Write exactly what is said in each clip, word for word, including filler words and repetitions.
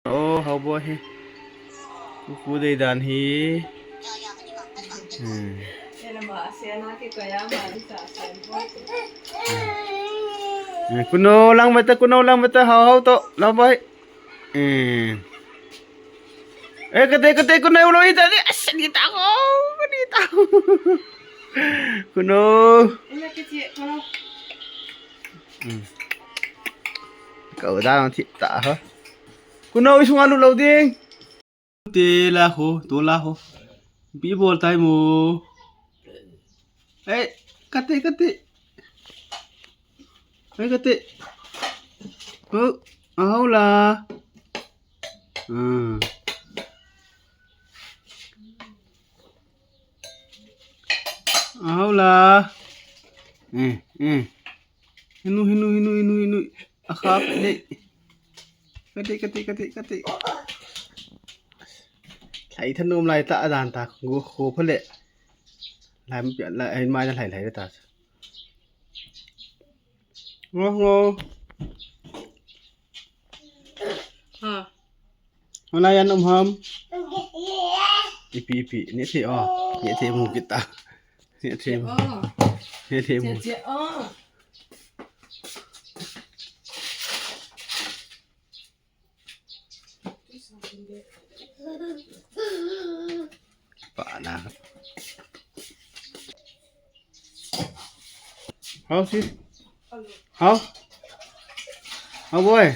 Oh, hao boi hi. Kuku dei dan hi. Hmm. Hmm, kuno lang mata, kuno lang mata, hao hao to, lang boi. Hmm. Eh, kate, kate, kuno ulo ita ni, as, ni ta ko, ni ta ko. Kuno. Hmm. Kau da thi ta ha. Kuno isunga lut lou ding. Te la ho, to la ho. Ipi bol tai mo. Ei, kate, kate. Ei, kate. Oh, ahau la. Ah. Ahau la. Eh, eh. Hinu, hinu, hinu, hinu, hinu. Akha pe de. Kate, kate, kate, kate. Lhai thanom lai ta adan ta. Go, go pha le. Lhai, lhai, mai na lhai, lhai ta. Ngo, ngo. Ha. Hona yan um ham. Ipi, ipi. Ni thi, oh. Ni thi mu kita. Ni thi mu. Oh. Ni thi mu. Che, che, oh. Pa na. Hao si. Hao. Hao boi.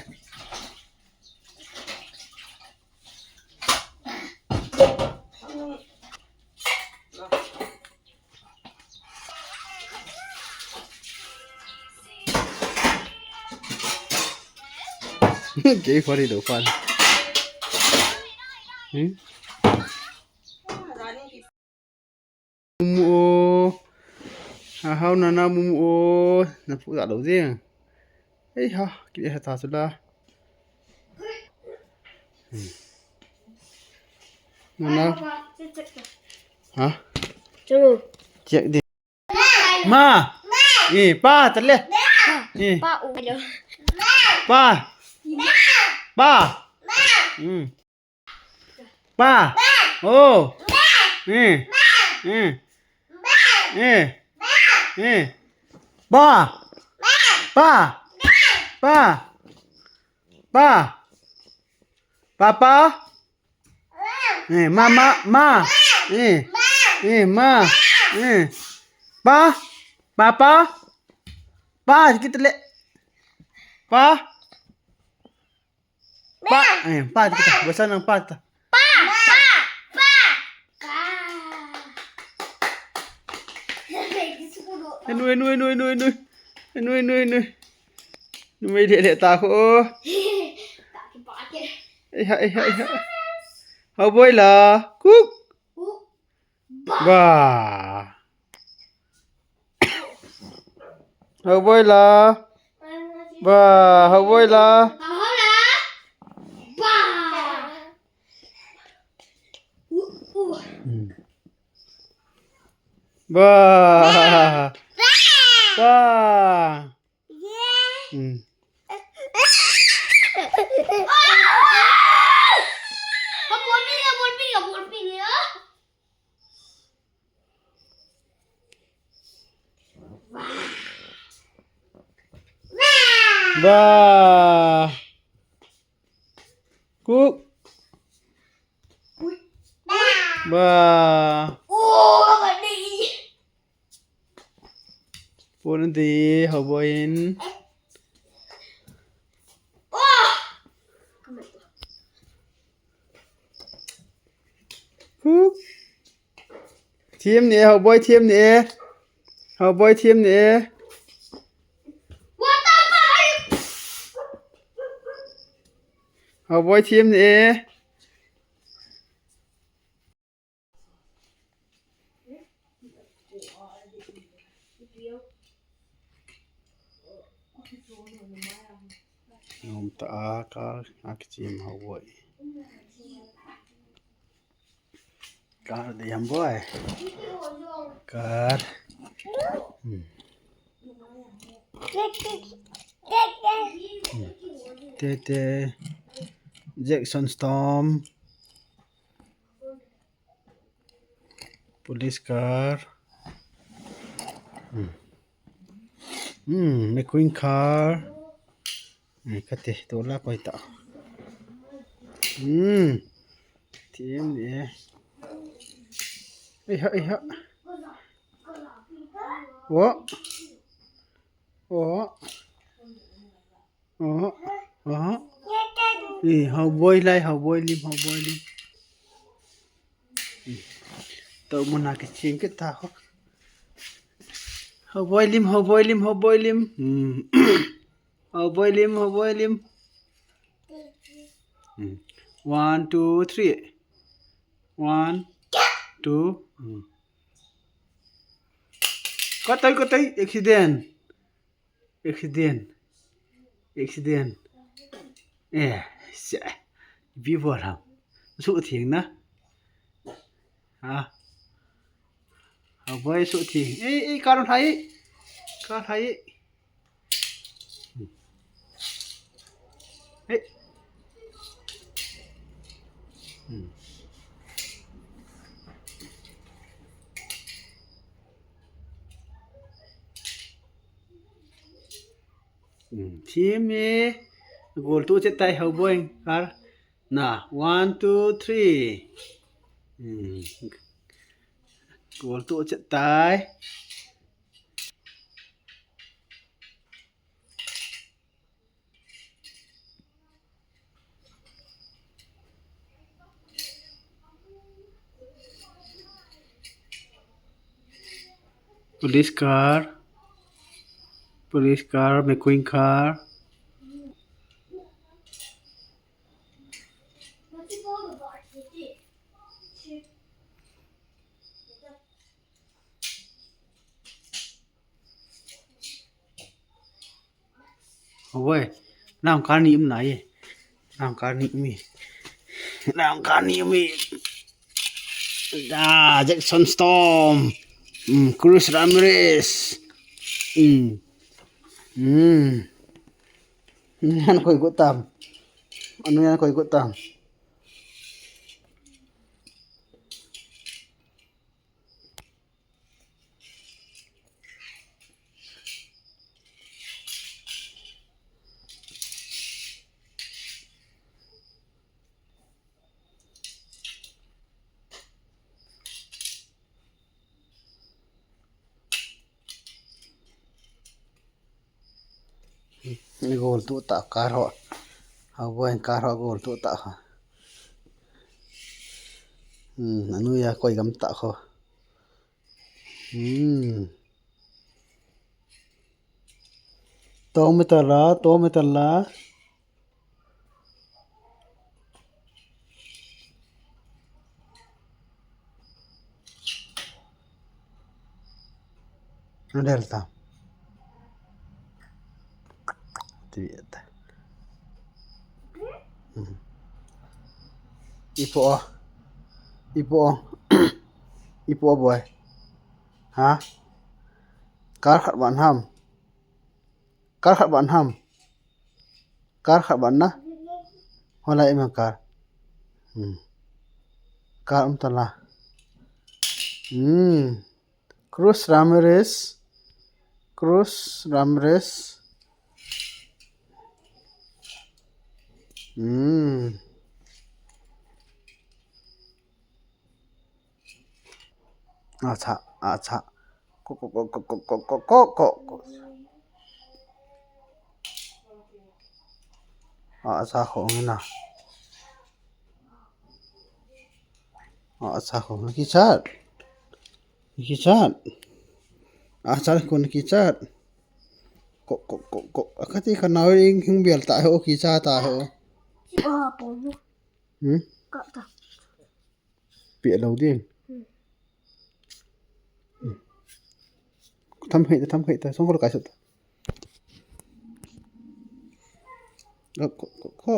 Kei khori do pan. Hmm? Mumu o. Ahau nana mumu o. Na pu da lo ding. Ei ha, ki ha ta su la. Hmm. Nana. Ha? Chego. Check di. Ma. Eh, pa, tale. Eh. Pa, u. Pa. Pa. Hmm. Pa. Oh. Eh. Eh. Eh. Eh. Pa. Pa. Pa. Pa. Papa. Eh, ma, ma, ma. Eh. Eh, ma. Eh. Pa. Papa. Pa, kita le. Pa. Pa. Eh, pa kita. Basa ng pa kita. Pa, pa, pa. Enu, enu, enu, enu, enu. Enu, enu, enu. Numei le le ta ko. Eh, ha, eh, ha, eh, ha. Hao boi la. Kuk. Ba. Hao boi la. Ba, hao boi la. Hmm. Ba. Ba. Hmm. Ba. Kuk. Ba. Pon di, hao boi in. Kuk. Thiam ni e, hao boi thiam ni e. Hao boi thiam ni e. Hao boi thiam ni e. Nom ta a ka, a kichim hao boi. Kar de ham boi. Kar. Hmm. Hmm. Te te. Jackson Storm. Police car. Hmm. Hmm, McQueen car. Hmm, kati, tu la koi ta. Hmm. Team ni. Eh ha, eh ha. Wo. Wo. Oho, oho. Eh, Haoboi lai, Haoboi lim, Haoboi lim. Hmm. Tou muna kichim kit ta ho. Haoboi lim, Haoboi lim, Haoboi lim. Hmm. Haoboi lim, Haoboi lim. Hmm. One, two, three. One, two. Hmm. Katai, katai, accident. Accident. Accident. Eh, se. Bi bol ham. Su thing na. Ha. Haoboi su thing. Eh, eh, car thai. Car thai. Eh. Hmm. Hmm, team e. Goal tu chet tai Haoboi car. Na, one, two, three. Hmm. Goal tu chet tai. Police car. Police car, McQueen car. Oi, nang kani um nai. Nang kani um e. Nang kani um e. Ah, Jackson Storm. Hmm, Cruz Ramirez. Hmm. Hmm. Yan koi go tam. Anu yan koi go tam. Goal tu ta car ho. Haoboi car ho goal tu ta ho. Hmm, anu ya koi gam ta ho. Hmm. Tong metal la, tong metal la. Delta. Tiet. Hmm. Ipo. Ipo. Ipo boy. Ha? Car khat ban ham. Car khat ban ham. Car khat ban na. Hola ima car. Hmm. Car um tala. Hmm. Cruz Ramirez. Cruz Ramirez. Hmm. Acha, acha. Ko, ko, ko. Acha ko na. Acha ko na kichat. Kichat. Acha ko na kichat. Ko, ko, ko, ko. Akati ka na ring hing bial ta ho, kichat ta ho. Hmm? Pe lo din. Hmm. Tham hei ta, tham hei ta, song ko kai sat. Ko, ko, ko, ko.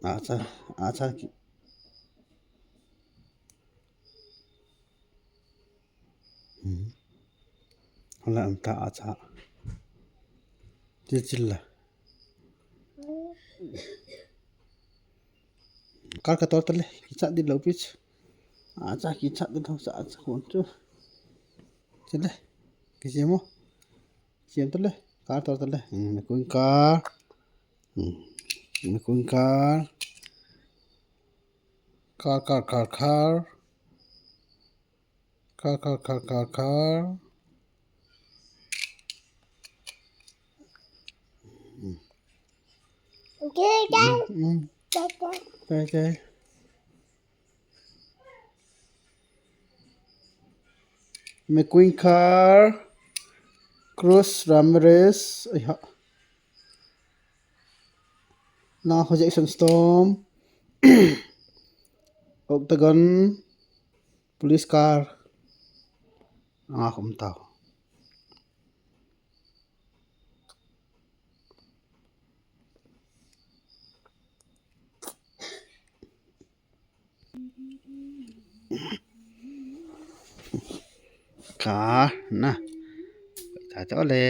Acha, acha ki. Hmm. Hala anta acha. Ti chil la. Car ka tor ta le, kichat di lo pitch. Acha kichat di lo, cha cha kon chu. Chile. Kisemo. Siam ta le. Car tor ta le. Hmm, McQueen car. Hmm. McQueen car. Car, car, car, car. Car, car, car, car, car. Hmm. Hmm. Tai, tai. McQueen car, Cruz Ramirez, ai ha. Na ho Jackson Storm, Octagon, Police car. Anga khum tau. Car na. Cha cha le.